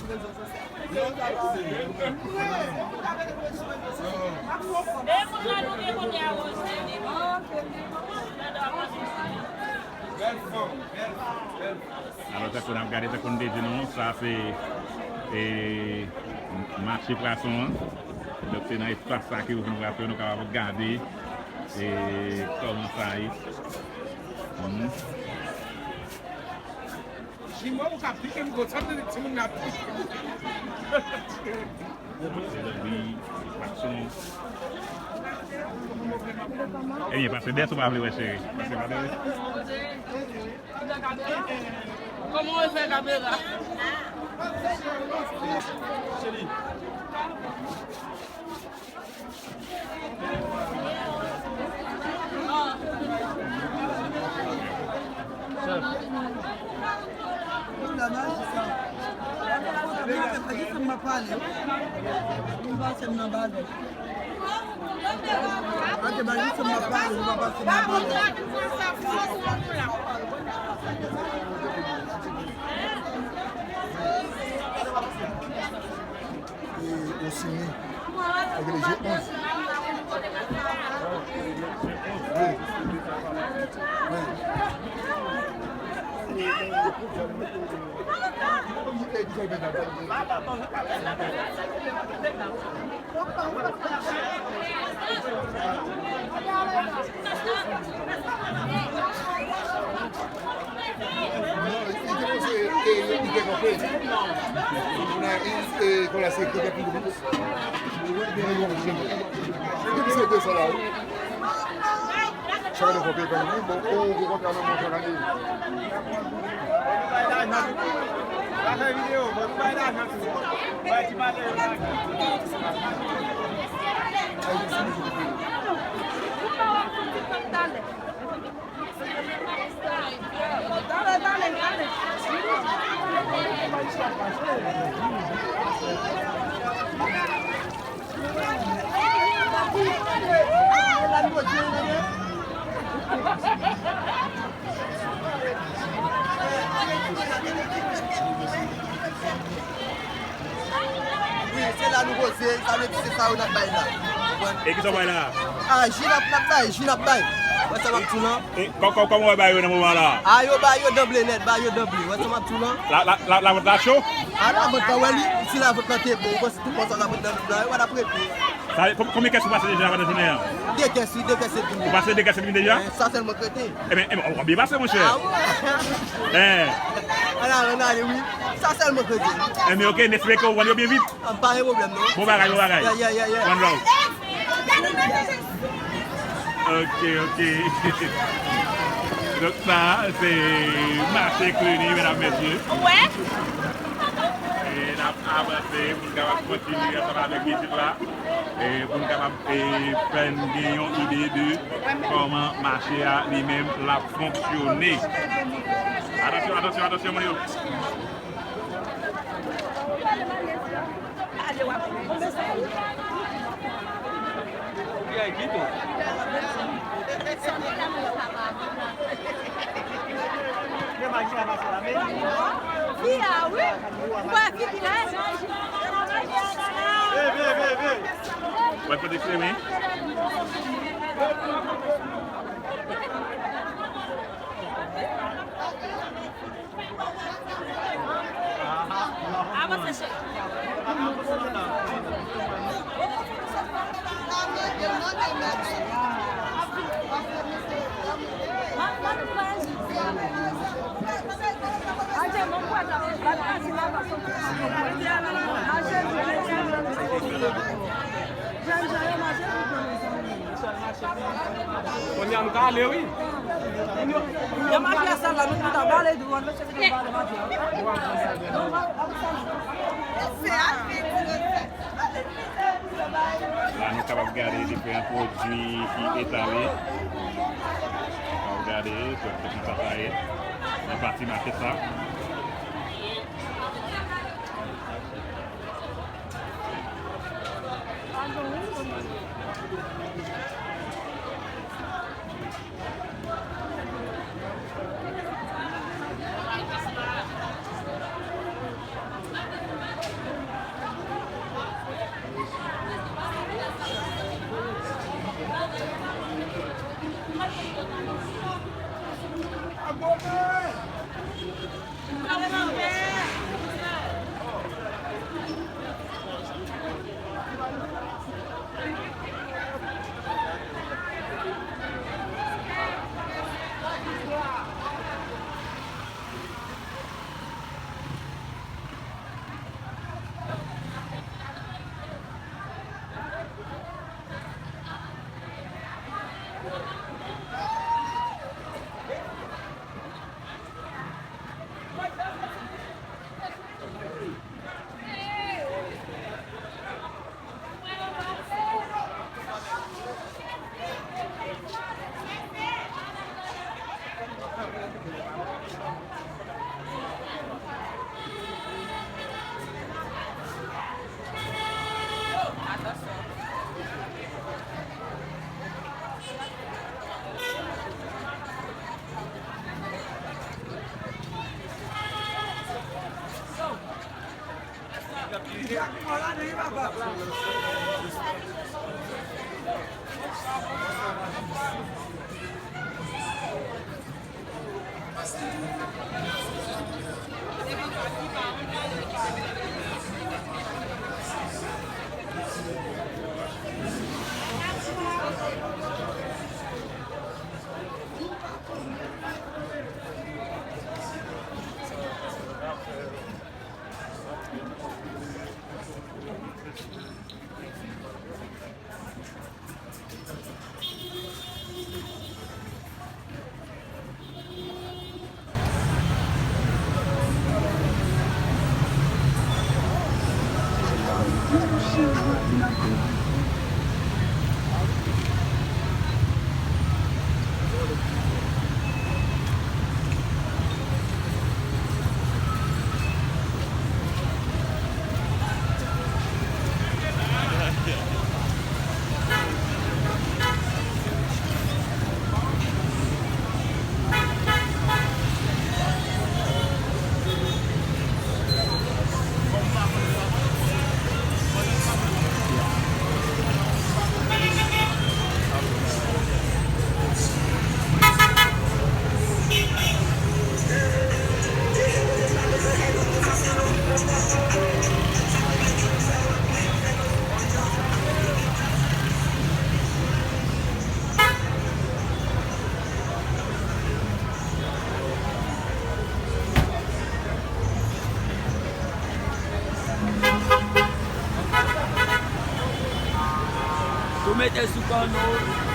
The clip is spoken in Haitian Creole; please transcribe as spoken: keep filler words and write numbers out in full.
Alò, tankou n ap gade, tankou n te di nou, sa se, e, mache pwason an. Donk, se nan espas sa ke yo vin pwason, nou kapab gade, e, kòman sa ye. Mhm. Jimo, ou ka pike m gon, sa vle di timoun nan ap pike m. Ebyen, pase dèyè si w pa vle wè, cheri. Pase pa dèyè. Kòman w fè kamera? E, Osini. Avèk le G onz. Wi. Wi. Non, li te panse, e, li te kanpe. Nan, e, e, kòm la se kanpe pou li. Li te panse de sa la, wi. Sa va de kanpe kanpe, wi. Bon, o, o kontra, non, non, sa gade. Pa fè videyo, bon, nou bay lajan tou. Bay ti malere yo lajan. Wi, se la nou poze, sa vle di se sa yo n ap bay la. Ou konprann? E kisa w bay la? A, ji n ap, n ap bay, ji n ap bay. Wè sa m ap di w lan? E kò-, kò-, kòman w wè bay yo nan moman la? A, yo bay yo danble nèt, bay yo danble. Wè sa m ap di w lan? La, la, la, lavant la cho? A, lavant la, wè li, si lavant la te bon, ou panse tout moun sa lavant nan vin la, yo pa t ap rete. Sa, kon-, konbyen kès ou pase deja pandan jounen an? De kès, wi, de kès epi. Ou pase de kès epi deja? Eh, sa sèlman k rete. Ebyen, ebyen, w ap byen pase, monchè. A, wi. Eh. Ala, ann ale, wi. Sa sèlman k rete. Ebyen, oke, n espere ke w rann yo byen vit. A, pa gen pwoblèm, non. Bon bagay, bon bagay. Yeah, yeah, yeah, yeah. One love. Oke, oke. Donk, sa, se mache Cluny, medam, mesye. Wè. E n ap avanse pou n kapab kontinye ansanm avèk vizit la. E pou n kapab, e, fè n gen yon ide de kòman mache a li menm l ap fonksyone. Atansyon, atansyon, atansyon, moun yo. Fi a, wi. Ou wè fi ki la? Vin, vin, vin, vin. Mwen kote Klemen. Avanse, cheri. Kounye a nou ka ale, wi. Yon mafya sal la, nou tout ap pale dwòl, mesye, nou pale mafya. La, nou kapab gade diferan pwodui ki etale. Nou kapab gade, se konsa sa ye. Nan pati mache sa. Tou mete sou kanno.